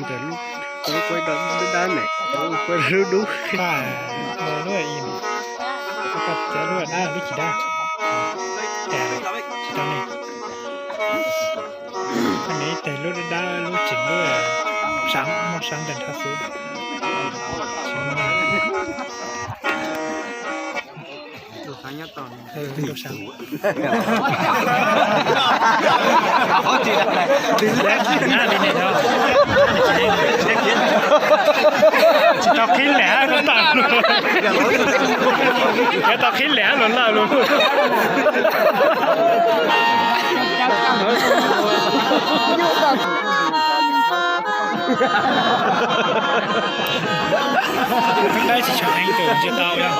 Ntawm lub, lub kuaib dab dab ne, lub kuaib dub dub. Lub dab, lub tsis dab. Tsis tau ne. Tag ne tes lub dab dab lub tseem lub sab, muaj sab ntawm nrho xwb. Tsis tau qhib liam los lawm. Tsis tau qhib liam los lawm. Dab tsis tshua heev tus ntshe tau yog.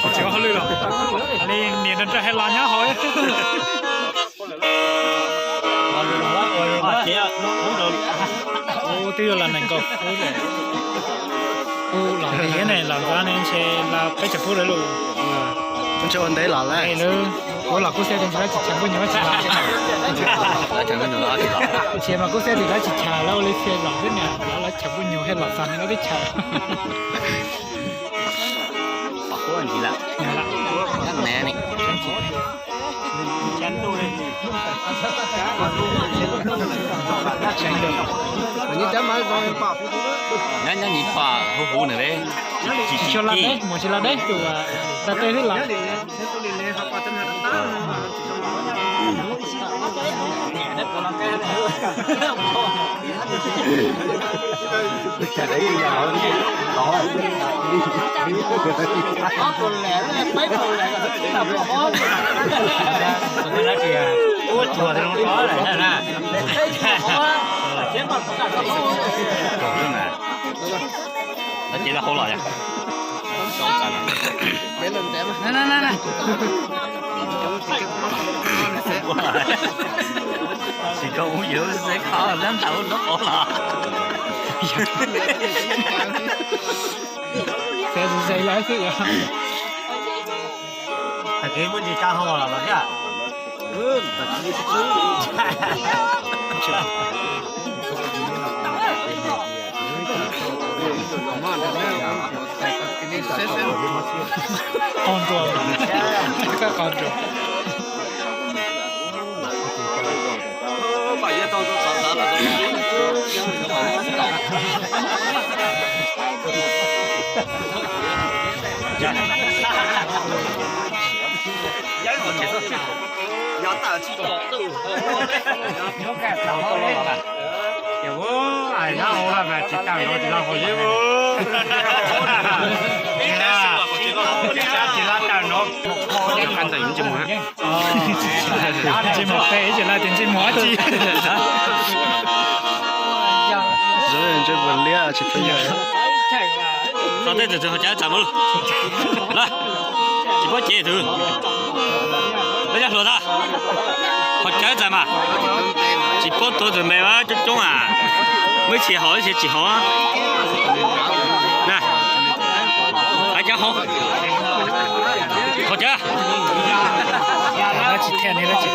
Tsis ua hauj lwm los, li niam nrog nrog he los nyob hauv. Twb yog los nees nkaum phút lawm. Los li ne, los nqa ne ntshe los peb caug phút lawm lauj. Ntshe ua ntev los lawm. Ua los kuj xav tias ntshe lawv tsis cham kuj nyuam tsis los. Ntshe mas kuj xav tias lawv tsis cham lawv ua li xav los xwb niam, lawv cham kuj nyuam he los txog ne lawv twb cham. Nyob nyob nyiv pom huv huv nws le. Tsis tshua los deb, mus tsis los deb tus tag tej xwb los. Ces hauv los yog. Tsis koj ub yus xeb kho lab ntaus lub qhov los. Xav xav lawv xwb yog. Tag kis muaj ntsis tsa ho los los thiab. Qos ntsuas, qos ntsuas. Ces ua, ais, nyob hauv lawm mas tsis tawm nrov tsis los hauv li. Tsis los tawm nrov. Ntsej muag pem ib tsis lawm tias ntsej muag dab tsi. Zoo ntsej muag liab tsis pheej yog. Txog tej tus twg ho cawv txawm mus lawm. Tsis paub cev tus. Peb cov hluas tag. Ho cawv txawm mas. Tsis paub tuav tus npe coob coob a. Muaj ib txhia haus ib txhia tsis haus. Na, hais cov haus. Haus cawv. Tsis thiaj li tsis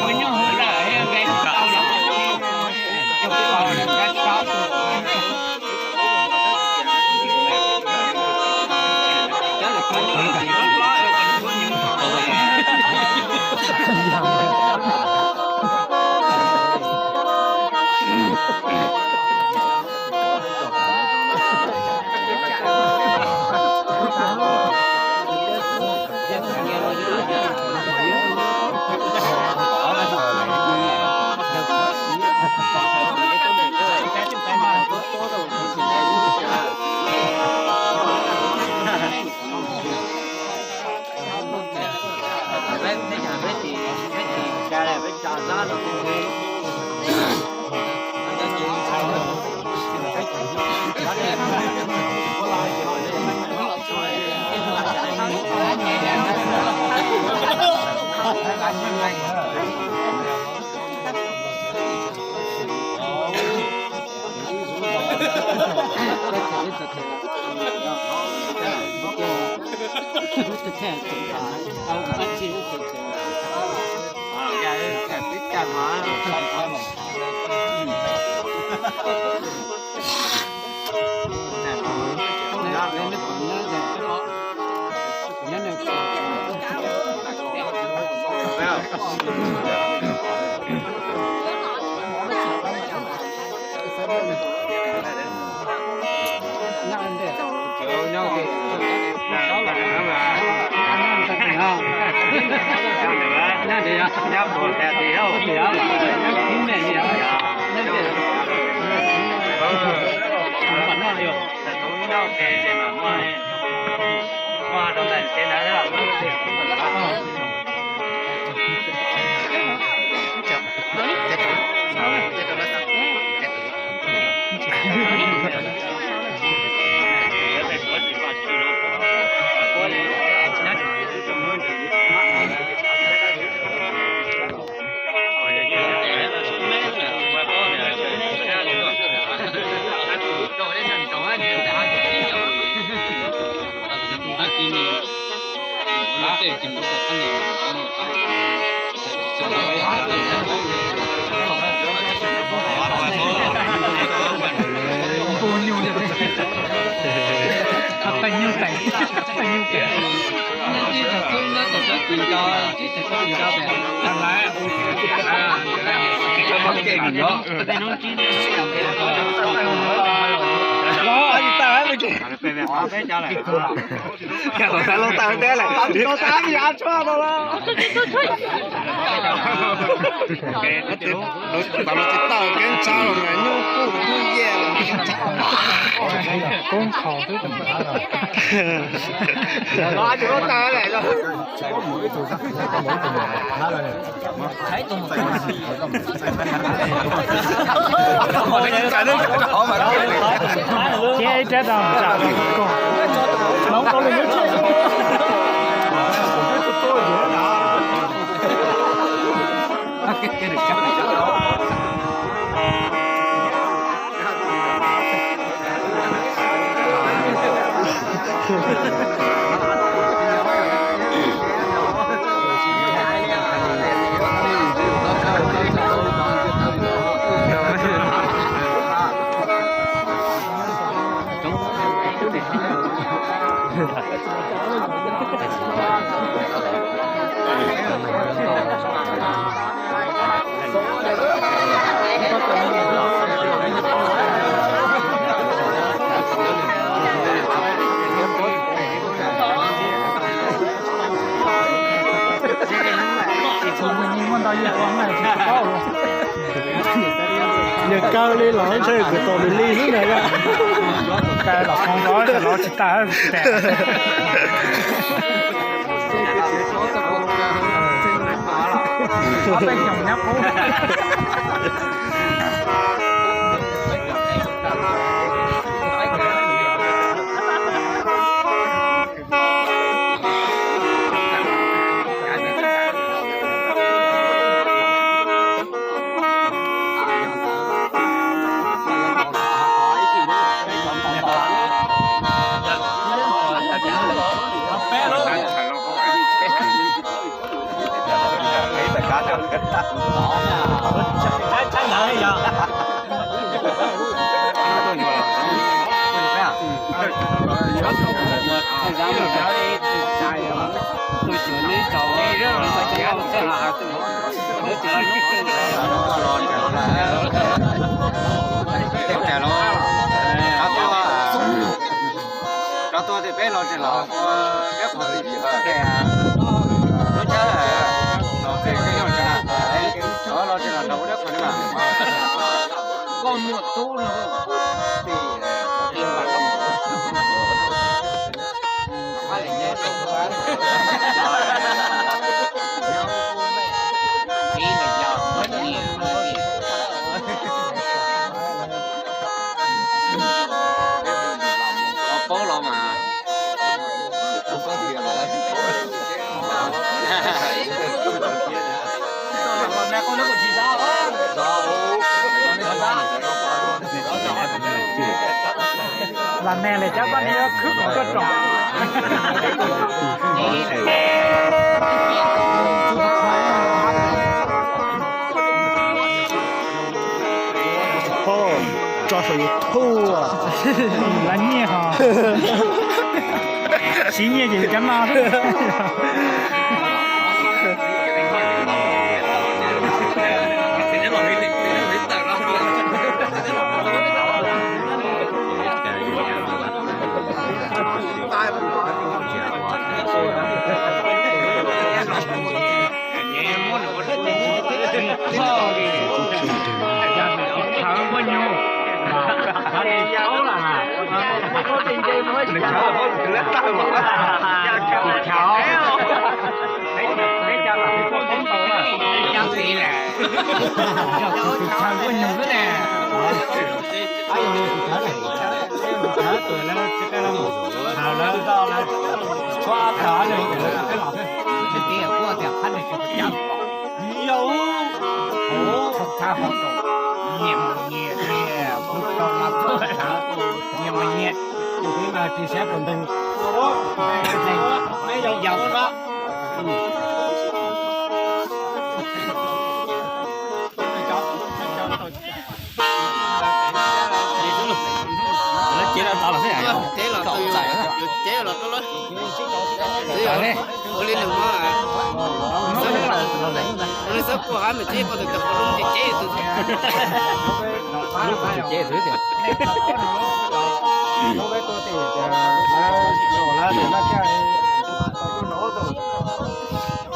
Tau los tsis tau kev ntsa los mas nyuj kuj hnub yaj los. Koob kho xwb. Ces ib rab rau tsam koog hloov rau lwm lub tsheb. Yawg kawg li los ntshe kuv tos nws li xwb ntag. Kawg los qhov ntawd los tsis tas tes. Rov tuaj tias peb los tsis los, peb qhov twg lub tshawb los pem peb yog tsis los, los tsis los nrog ua dab qhov li mas. Koj muaj tub no. Paub los mas. Neg le cab pab neb khwb koom tuaj tsom. Tso saum YouTube. Lawv nyiaj ho. Siv nyiaj ces cov no.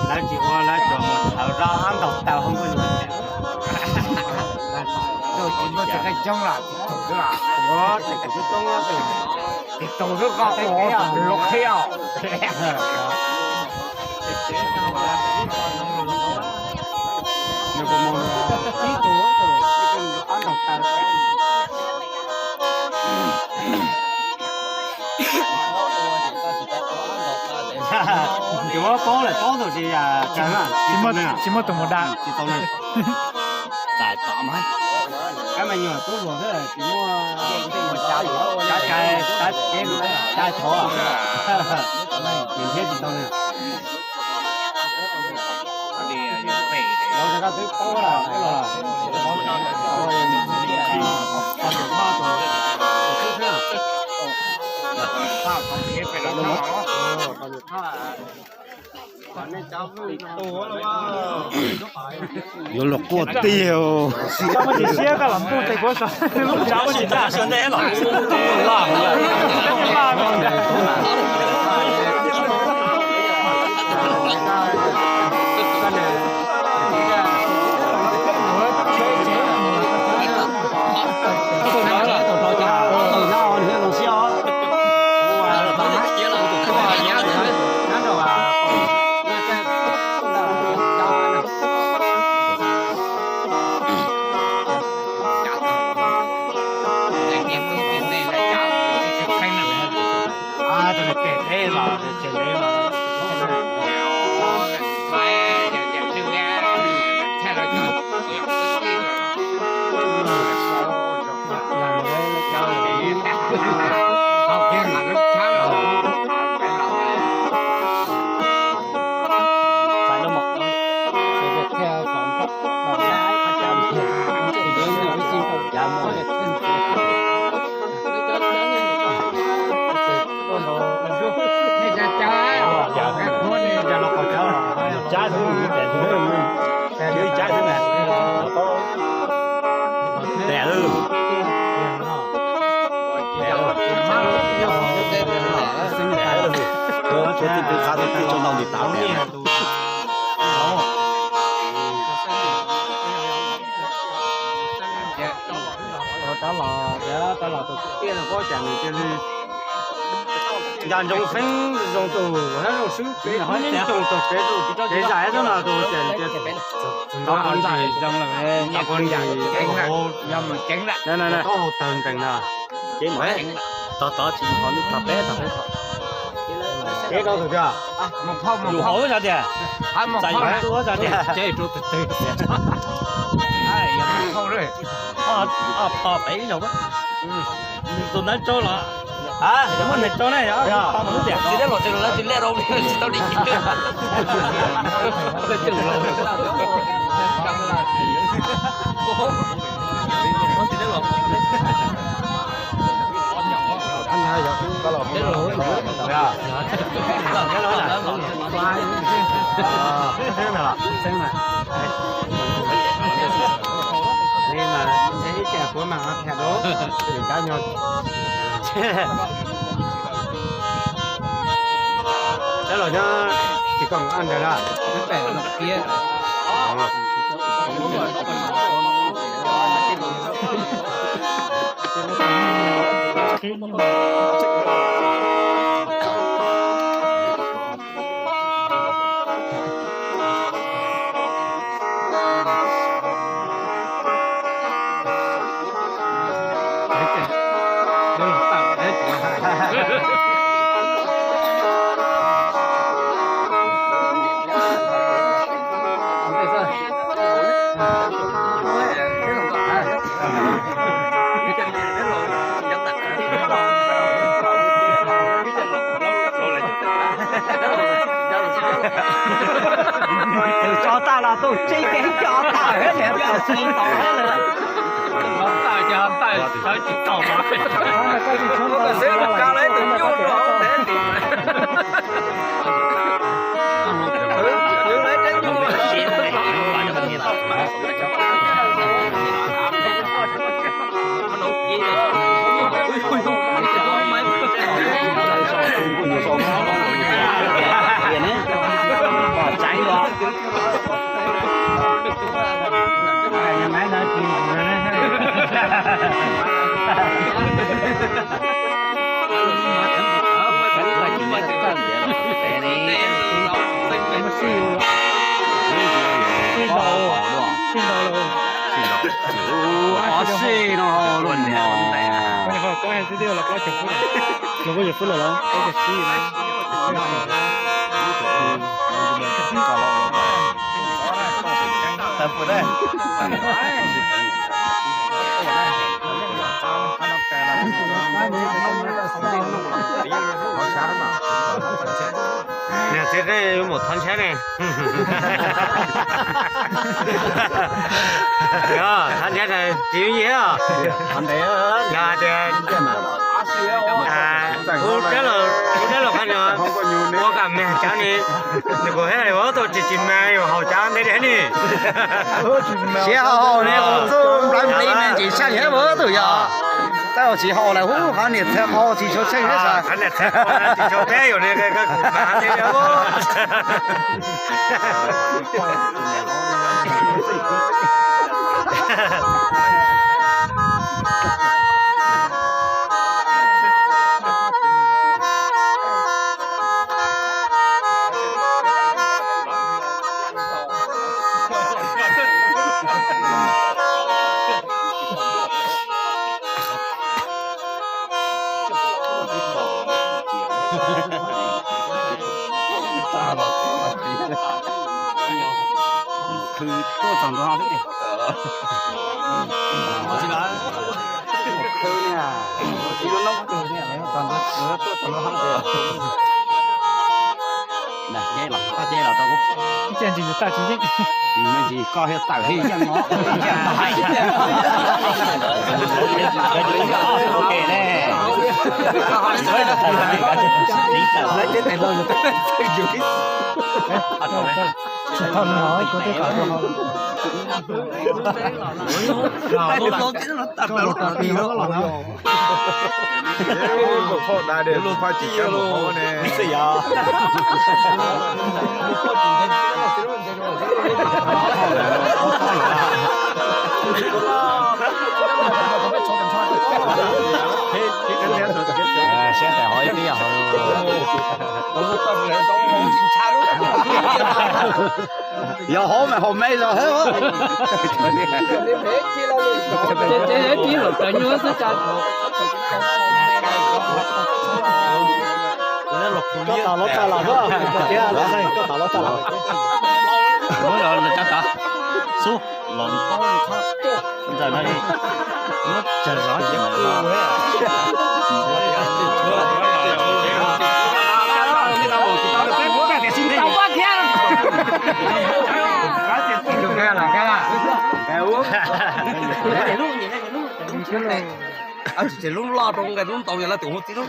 Lawv tsis ua lawv tsuas mus thaum zoj ab ntaug taw hauv nkuaj nyoos. Tsis muaj coob los tsis thaum xwb los ua tsis thaum xwb toob tsis thaum xwb koj ua lub qhib os. Ces muab paub lawm paub tau tsis, tsis muaj tus mus da. Tsis tau ne. Kab me nyuam tub hluas xwb tsis muaj, cai thov, tsis thiab tsis tau ne. Yuav luag quaj tiag. Tsis siab koj los ntuj tej kuv lub tsav tsis tag sawv ntej los laj. Rov los, rov los tus kwv tij no paub cas nws cia li nca ntsoov xeeb zoo tus, zoo swb tsev, ho ib tsoom tog tsev, tsev zais xwb no tus, tus ntawd ntxim zoo lawm, ntxim, yog mus ceev lawm, taub hau tawg ntees na. Ces mus tod tod tsis mus qhov, tog peb tog peb qhov. Ces rau tus tiag, yus qhov ub sas tiag, txais yus ub sas tiag. Ces rau tus twg, yog mus qhov, peb ib zaug, tus ntawd rau los. Muaj neeg tso ne, tsis dab los tsis dab los tsis dab los tsis tau li. Dab los nyob tsis koom ntawd na. Tso tas los tus tsev kev coj tas thiab niam tus tsis tau thiab lawm. Niam txiv qe yuav mus thov ntsheb ne. Thov ntsheb tsis yooj yim os. Yog hais tias ub dab laug qhov no ua kam me cov ni, nws kuj thiaj li ua tau tsis tsis mas yus haus cov ntej li ni. Siav haus haus ne, txuj nplawv nplis me ntsis saj li ua tau yog. Tab sis haus lawm hub qhov niam txiv qhov tsis tshua tsheej thiab sas. Tsis tshua peb yus ni, Ntsis tawm tsis yeej. Ntsis koj thiaj tawm thiaj yeej os. Siab tes hov ib tib yog hov. Yog hov mas hov me los hov. Koj tas los tas los, koj tas los tas los. Xub los ntawm no li. Muab tsawg zov ces mus. Tsis lub loj rau nqe lub ntau, yog lawv tias hu txiv lub.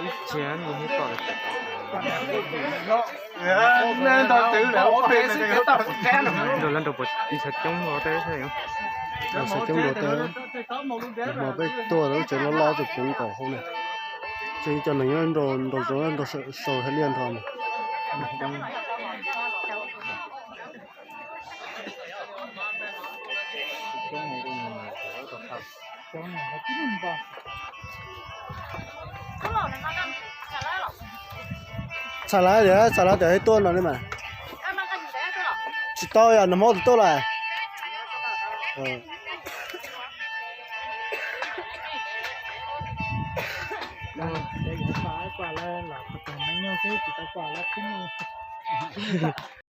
Ib txhia nws tom. Nrog lawv nrog ib txhia coob ua teb. Ib txhia coob ua teb. Hmo peb tuaj lawv tsev loj loj tus puv nkaus hauv na. Tseem cov neeg nyob nraum zoov nrog sau hais liaj nrog mas. Txham lawv tias, txham lawv tias tuaj no li mas. Tsis tau yog nag hmo twb tuaj lawm.